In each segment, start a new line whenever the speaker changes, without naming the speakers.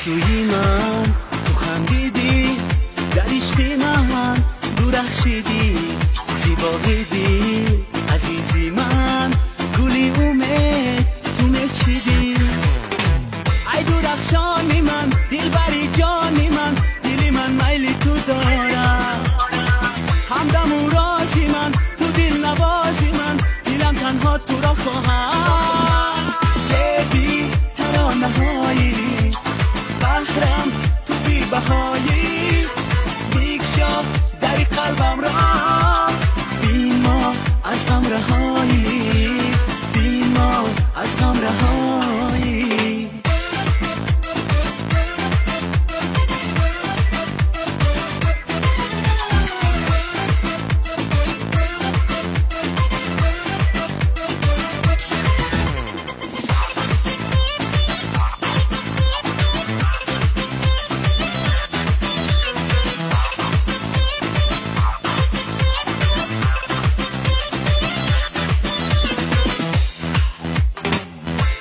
Сӯи ман ту хандидӣ, дар ишқи ман дурахшидӣ, зебои дил, азизи ман, гули умед ту мечидӣ. Ай дурахшони ман, дилбари ҷони ман, дили ман майли ту дорад. Ҳамдаму рози ман, ту дилнавози ман, дилам танҳо туро хоҳад. Зеби таронаҳои баҳрам, ту бебаҳоӣ, бикшо дари қалбамро, бимо аз ғам раҳоӣ, бимо аз ғам раҳоӣ.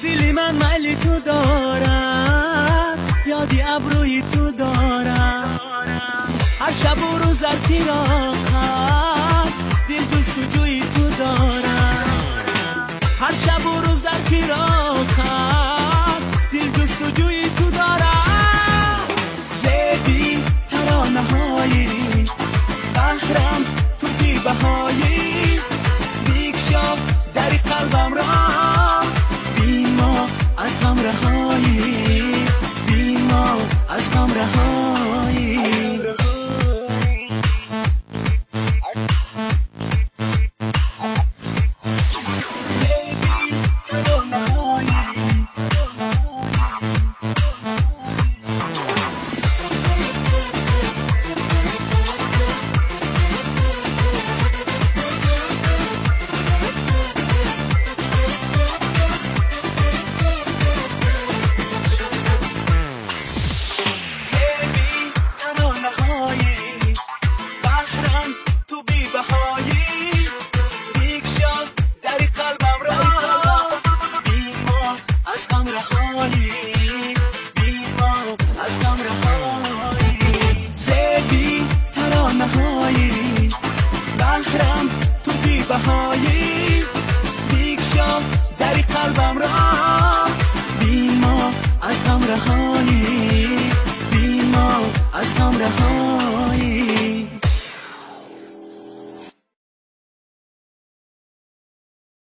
Дили ман майли ту дорад, ёди абрӯи ту дорад. Ҳар шабу рӯз дар фироқат дил ҷустуҷӯи ту дорад. Ҳар шабу рӯз дар фироқат дил ҷустуҷӯи ту дорад. Зеби таронаҳои баҳрам, ту бебаҳоӣ, бикшо дари қалбамро, бимо аз ғам раҳоӣ, бимо аз ғам раҳоӣ. Зеби таронаҳои Зеби таронаҳои баҳрам, ту бебаҳоӣ, бикшо дари қалбамро, бимо аз ғам раҳоӣ, бимо аз ғам раҳоӣ. Зеби таронаҳои баҳрам, ту бебаҳоӣ, бикшо дари қалбамро, бимо аз ғам раҳоӣ, бимо аз ғам раҳоӣ.